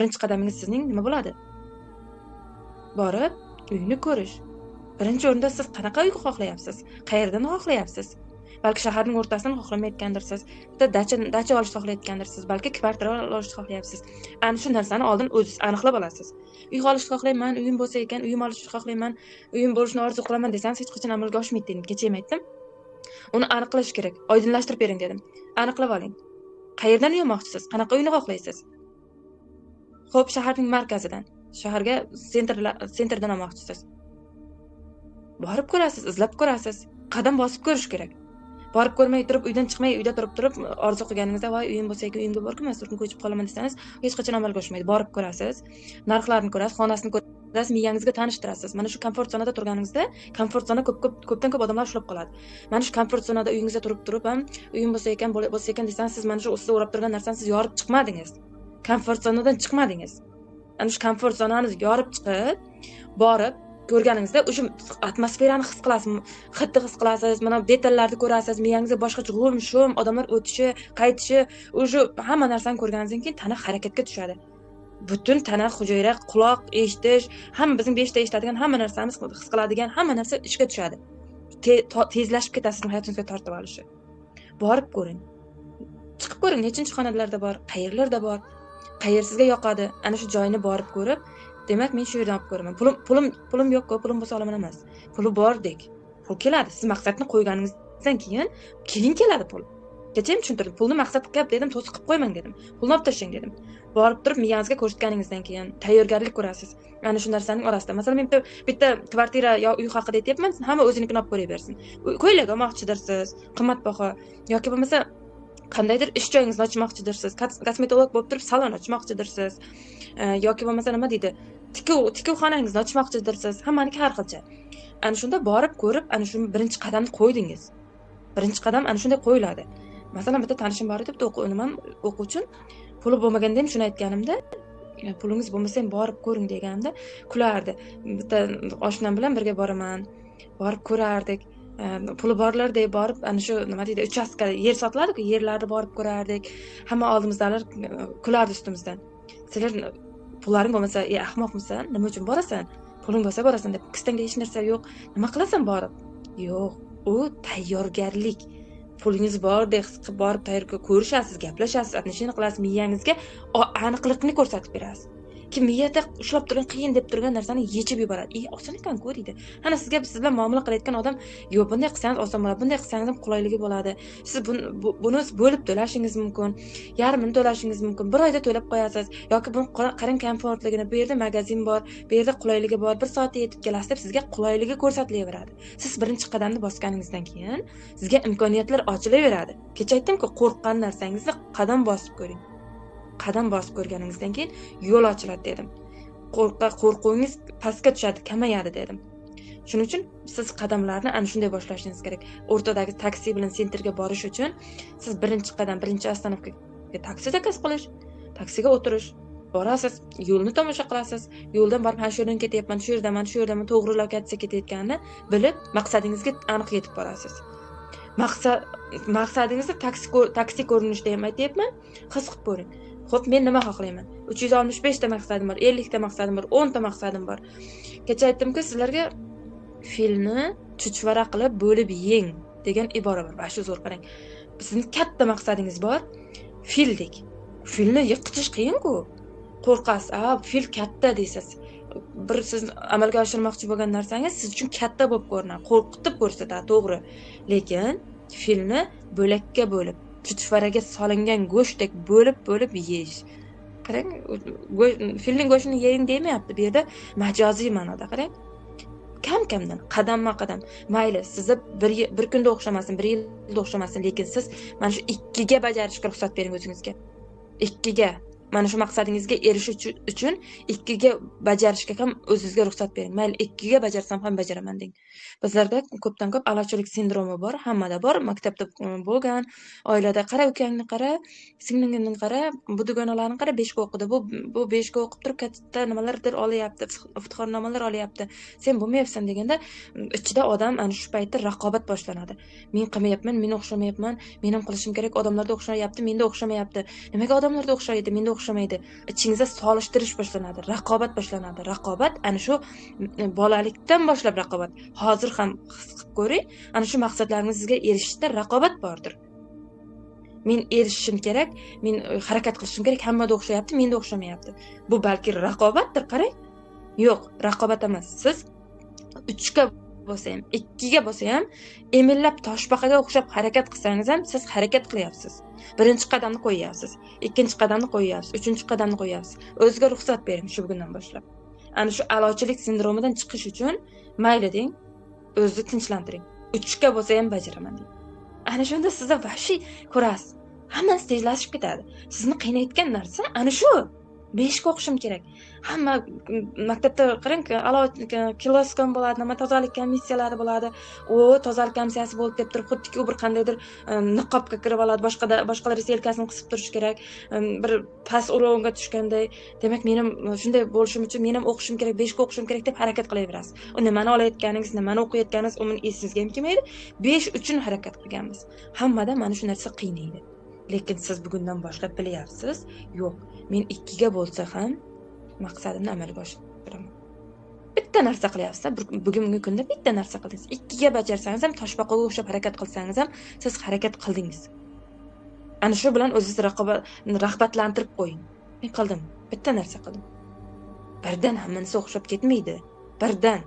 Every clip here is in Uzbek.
Birinchi qadamingiz sizning nima bo'ladi? Borib uyni ko'rish. Birinchi o'rinda siz qanaqa uy xohlayapsiz? Qayerdan xohlayapsiz? Balki shaharning o'rtasidan xohlamayotgandirsiz, bitta dacha olishni xohlayotgandirsiz, balki kvartira olishni xohlayapsiz. Ana shu narsani oldin o'zingiz aniqlab olasiz. Uy olishni xohlayman, uyim bo'lsa ekan, uyim olishni xohlayman, uyim bo'lishini orzu qilaman desangiz hech qachon amalga oshmaydi dedim. Kecha ham aytdim. Uni aniqlash kerak, oydinlashtirib bering dedim. Aniqlab oling. Qayerdan uy olmoqchisiz? Qanaqa uyni xohlaysiz? Xo'p, shaharning markazidan, shaharga sentrdan olmoqchisiz. Borib ko'rasiz, izlab ko'rasiz, qadam bosib ko'rish kerak. Borib ko'rmay turib, uydan chiqmay, uyda turib orzu qilganingizda, voy uyim bo'lsa ekan, uyimga borib ko'rmasdan ko'chib qolaman desangiz, hech qachon amalga oshmaydi. Borib ko'rasiz, narxlarni ko'rasiz, xonasini ko'rasiz, miyangizga tanishtirasiz. Mana shu komfort zonada turganingizda, komfort zona ko'pdan ko'p odamlar ushlab qoladi. Mana shu komfort zonada uyingizda turib ham, uyim bo'lsa ekan, bo'lsa ekan desangiz, siz mana shu sizni o'rab turgan narsani siz yorib chiqmadingiz. Komfort zonadan chiqmadingiz. Ana shu komfort zonani yorib chiqib, borib ko'rganingizda o'sha atmosferani his qilasiz, hidni his qilasiz, mana detallarni ko'rasiz, miyangizda boshqacha g'um-shum, odamlar o'tishi, qaytishi, o'sha hamma narsani ko'rganingizdan keyin tana harakatga tushadi. Butun tana, hujayra, quloq, eshitish, hamma bizning 5 ta eshitadigan hamma narsamiz, his qiladigan hamma narsa ishga tushadi. Tezlashib ketasiz hayotingizga tortib olishi. Borib ko'ring. Chiqib ko'ring, nechinchi xonalarda bor, qayerlarda bor, qayer sizga yoqadi, ana shu joyini borib ko'rib, demak men shu yerdan olib ko'raman. Pulim yo'q-ku, pulim bo'lsa olaman emas. Puli bordek. Pul keladi. Siz maqsadni qo'yganingizdan keyin keladi pul. Kecha ham tushuntirdim. Pulni maqsad qilib dedim, to'siq qilib qo'ymang dedim. Pulni olib tashlang dedim. Borib turib miyangizga ko'rsatganingizdan keyin tayyorgarlik ko'rasiz. Ana shu narsaning orasida. Masalan, men bitta kvartira yo uy haqida aytyapman, hamma o'zinikini olib ko'raversin. Ko'ylak olmoqchidirsiz, qimmatbaho yoki bo'lmasa qandaydir ish joyingizni ochmoqchidirsiz, kosmetolog bo'lib turib salon ochmoqchidirsiz, yoki bo'lmasa nima deydi, tikuvxonangizni ochmoqchidirsiz, hammaniki har xilcha. Ana shunda borib ko'rib, ana shu birinchi qadamni qo'ydingiz. Birinchi qadam ana shunday qo'yiladi. Masalan, bitta tanishim bor edi, bitta nimam o'quvchim, puli bo'lmaganda ham shuni aytganimda, pulingiz bo'lmasa ham borib ko'ring deganimda kulardi. Bitta oshnam bilan birga boraman, borib ko'rardik. Puli borlardek borib ana shu nima deydi, uchastka yer sotiladi-ku, yerlarni borib ko'rardik. Hamma oldimizdagilar kulardi ustimizdan. Sizlar pullaring bo'lmasa, ahmoqmisan, nima uchun borasan? Puling bo'lsa borasan deb, kistangda hech narsa yo'q, nima qilasan borib? Yo'q, u tayyorgarlik. Pulingiz bordek his qilib borib tayyor ko'rishasiz, gaplashasiz, отношение qilasiz, miyangizga aniqlikni ko'rsatib berasiz. Kim miyada ushlab turgan, qiyin deb turgan narsani yechib yuboradi. Oson ekan-ku deydi. Ana sizga, siz bilan muomala qilayotgan odam, yo'q, bunday qilsangiz oson bo'ladi, bunday qilsangiz ham qulayligi bo'ladi. Siz buni bo'lib to'lashingiz mumkin, yarmini to'lashingiz mumkin, bir oyda to'lab qo'yasiz yoki buni qarang komfortligini, bu yerda magazin bor, bu yerda qulayligi bor, bir soatda yetib kelasiz deb sizga qulayligi ko'rsatilaveradi. Siz birinchi qadamni bosganingizdan keyin sizga imkoniyatlar ochilaveradi. Kecha aytdim-ku, qo'rqqan narsangizni qadam bosib ko'ring. Qadam bosib ko'rganingizdan keyin yo'l ochiladi dedim. Qo'rquvingiz pastga tushadi, kamayadi dedim. Shuning uchun siz qadamlarni ana shunday boshlashingiz kerak. O'rtadagi taksi bilan sentrga borish uchun siz birinchi qadam, birinchi ostanovkaga taksi zakaz qilish, taksiga o'tirish, borasiz, yo'lni tomosha qilasiz, yo'ldan borib, ha, shu yerdan ketyapman, shu yerdaman, shu yerdaman, to'g'ri lokatsiya ketayotganini bilib, maqsadingizga aniq yetib borasiz. Maqsadingizni taksi ko'rinishida ham aytyapman, his qilib ko'ring. Xo'p, men nima xohlayman? 365 ta maqsadim bor, 50 ta maqsadim bor, 10 ta maqsadim bor. Kecha aytdimki, sizlarga filni chuchvara qilib bo'lib yeng degan ibora bor. Mana shu zo'r, qarang. Sizning katta maqsadingiz bor, fildek. Filni yiqitish qiyin-ku. Qo'rqasiz, a, fil katta deysiz. Bir siz amalga oshirmoqchi bo'lgan narsangiz siz uchun katta bo'lib ko'rinadi, qo'rqitib ko'rsatadi, to'g'ri. Lekin filni bo'lakka bo'lib, chuchvaraga solingan go'shtdek bo'lib-bo'lib yeyish. Qarang, filning go'shtini yeng demayapti bu yerda, majoziy ma'noda qarang. Kam-kamdan, qadamma-qadam. Mayli, sizni bir kunda o'xshamasin, bir yilda o'xshamasin, lekin siz mana shu 2ga bajarishga ruxsat bering o'zingizga. 2ga. Mana shu maqsadingizga erishish uchun 2ga bajarishga ham o'zingizga ruxsat bering. Mayli, 2ga bajarsam ham bajaraman deng. Bizlarda ko'pdan ko'p a'lochilik sindromi bor, hammada bor, maktabda bo'lgan, oilada qara ukangni qara, singlingni qara, bu dugonalarni qara, 5 ga o'qidi, bu 5 ga o'qib turib katta nimalardir olyapti, iftixornomalar olyapti. Sen bo'lmayapsan deganda ichida odam ana shu paytda raqobat boshlanadi. Men qilmayapman, men o'xshamayapman, men ham qilishim kerak, odamlarda o'xshayapti, menda o'xshamayapti. Nimaga odamlarda o'xshaydi, menda o'xshamaydi. Ichingizda solishtirish boshlanadi, raqobat boshlanadi. Raqobat ana shu bolalikdan boshlab raqobat. Hozir ham his qilib ko'ring, ana shu maqsadlaringizga erishishda raqobat bordir. Men erishishim kerak, men harakat qilishim kerak, hammada o'xshayapti, menda o'xshamayapti. Bu balki raqobatdir, qarang. Yo'q, raqobat emas. Siz 3 ga bo'lsa ham, 2 ga bo'lsa ham, emillab toshbaqaga o'xshab harakat qilsangiz ham, siz harakat qilyapsiz. Birinchi qadamni qo'yyapsiz, ikkinchi qadamni qo'yyapsiz, uchinchi qadamni qo'yyapsiz. O'ziga ruxsat bering shu bugundan boshlab. Ana shu a'lochilik sindromidan chiqish uchun mayli deng, o'zingizni tinchlantiring. 3 ga bo'lsa ham bajaraman deng. Ana shunda sizda vahshiy ko'rasiz. Hammasi tezlashib ketadi. Sizni qiynayotgan narsa ana shu. 5 ga o'qishim kerak. Hamma maktabda qarang, alo kiloskom bo'ladi, nima tozalik komissiyalari bo'ladi. O, tozalik komissiyasi bo'ldi deb turib, xuddiki u bir qandaydir niqobga kirib oladi, boshqalar yelkasini qisib turish kerak, bir past o'ringa tushganday. Demak, menim shunday bo'lishim uchun men ham o'qishim kerak, 5 ga o'qishim kerak deb harakat qilaverasiz. U nimani olayotganingiz, nimani o'qiyotganingiz umuman esingizga ham kelmaydi. 5 uchun harakat qilganmiz. Hammada mana shu narsa qiynaydi. Lekin siz bugundan boshlab bilyapsiz, yo'q, men 2 ga bo'lsa ham maqsadimni amalga oshiraman. Bitta narsa qilyapsiz, bugungi kunda bitta narsa qildingiz. 2 ga bajarsangiz ham, toshbaqaga o'xshab harakat qilsangiz ham, siz harakat qildingiz. Ana shu bilan o'zingizni rag'batlantirib qo'ying. Men qildim, bitta narsa qildim. Birdan hammasi o'xshab ketmaydi. Birdan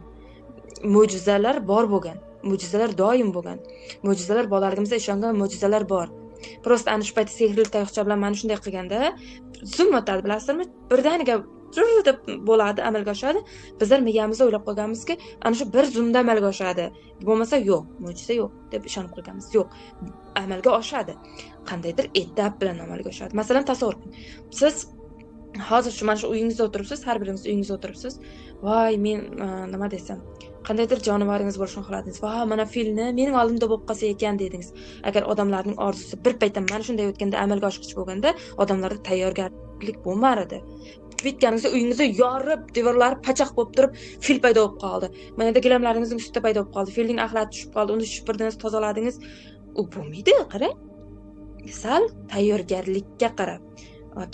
mo'jizalar bor bo'lgan, mo'jizalar doim bo'lgan. Mo'jizalar bolaligimizda ishongan mo'jizalar bor. Prosta ana shu paytda sehrli tayoqcha bilan mana shunday qilganda zum o'tadi, bilasizmi? Birdaniga deb bo'ladi, amalga oshadi. Bizlar miyamizda o'ylab qo'yganmizki, ana shu bir zumda amalga oshadi. Bo'lmasa yo'q, mo'jiza yo'q deb ishonib qo'yganmiz. Yo'q, amalga oshadi. Qandaydir etap bilan amalga oshadi. Masalan, tasavvur qiling. Siz hozir shu mana shu uyingizda o'tiribsiz, har biringiz uyingizda o'tiribsiz. Voy, men nima desam, qandaydir jonivoringiz bo'lishini xohladingiz. Va mana filni mening oldimda bo'lib qolsa ekan dedingiz. Agar odamlarning orzusi bir paytda mana shunday o'tganda amalga oshgich bo'lganda, odamlarda tayyorgarlik bo'lmar edi. Bitganingizda uyingizni yorib, devorlari pachaq bo'lib turib, fil paydo bo'lib qoldi. Mana yerda gilamlaringizning ustida paydo bo'lib qoldi. Filning axlati tushib qoldi, uni supurdingiz, tozaladingiz. U bo'lmaydi, qarang. Sal tayyorgarlikka qarab,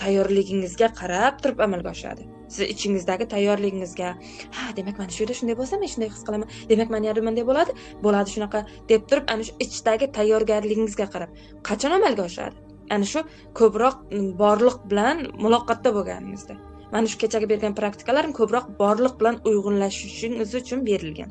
tayyorligingizga qarab turib amalga oshadi. Siz ichingizdagi tayyorligingizga, ha, demak mana shu yerda shunday bo'lsa, men shunday his qilaman, demak mana yerda bunday bo'ladi, bo'ladi shunaqa deb turib, ana shu ichdagi tayyorgarligingizga qarab qachon amalga oshadi? Ana shu ko'proq borliq bilan muloqotda bo'lganingizda. Mana shu kechagi bergan praktikalarim ko'proq borliq bilan uyg'unlashishingiz uchun berilgan.